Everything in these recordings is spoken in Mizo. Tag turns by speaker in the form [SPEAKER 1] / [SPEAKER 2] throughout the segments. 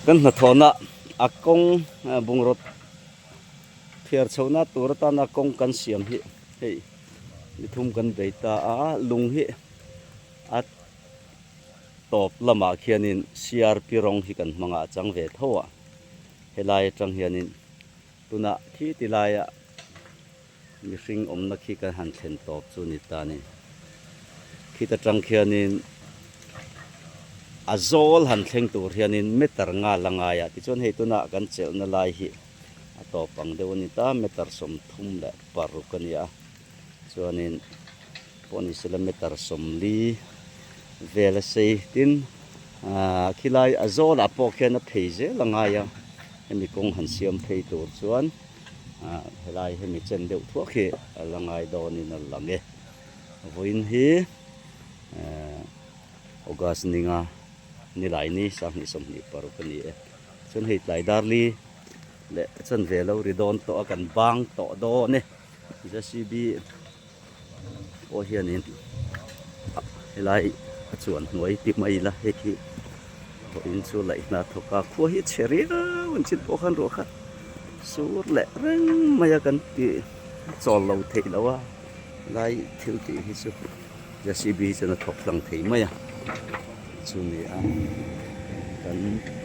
[SPEAKER 1] Kan hnathawhna a kawng bungraw thiar chhohna tur atana kawng kan siam hi hei ni thum kan bei ta a, lung hi a tawp lamah khianin CRP rawng hi kan hmang a, a chang ve tho a, helai atang hianin tunah khi ti laia Mihring awmna khi kan han thlen tawp chu ni ta ni. Khit atang khianin a zawl han thleng tur hianin meter nga la ngai a, tichuan hei tunah kan chelhna lai hi a tawp ang deuh a ni ta, meter 36 a ni a, chuanin pawh ni sela meter 40 vel a sei tin ah khilai a zawlah pawh khian a phei zel a ngai a, hemi kawng han siam phei tur chuan. Ah helai hemi chen deuh thuak hi a la ngai dawnin a lang e. Vawiin hi eh August ninga nilai ni 2026 a ni e. Chuan hei tlai darli leh chanve lo ri dawn tawh a kan bang tawh dawn e. JCB pawh hianin helai a chuan hnuai ti mai ila hei khi vawiin chu laih hna thawk a khua hi a chhe riau an chin pawh khan ruah kha sur leh reng mai a kan tih chawl lo theih loh a lai thil tih hi chu JCB hi chuan a thawk hlang thei mai a chu ni a kan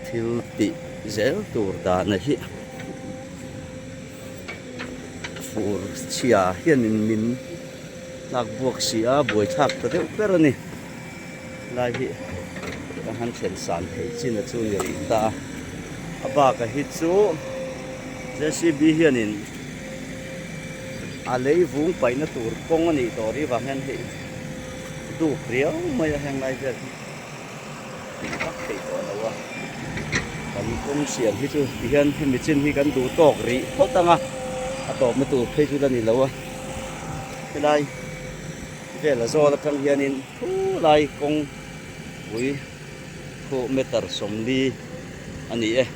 [SPEAKER 1] thil tih zel tur dana hi. Fur chhia hianin min tlak buak si a, buai thlak ta deuh ber a ni. Helai hi ka han thlen san thei chin a chu ni rih ta a. A bakah hi chu JCB hianin a lei vung paihna tur kawng a nih tawh rih vang hian hei duk riau mai a heng lai vel hi. Tih vak theih tawh lo a, kan kawng siam hi chu tihian hemi chin hi kan duh tawk rih phawt ang a, a tawpna tur phei chu la ni lo a, helai vel a zawl atang hianin thu lai kawng pui khu meter 40 a ni e.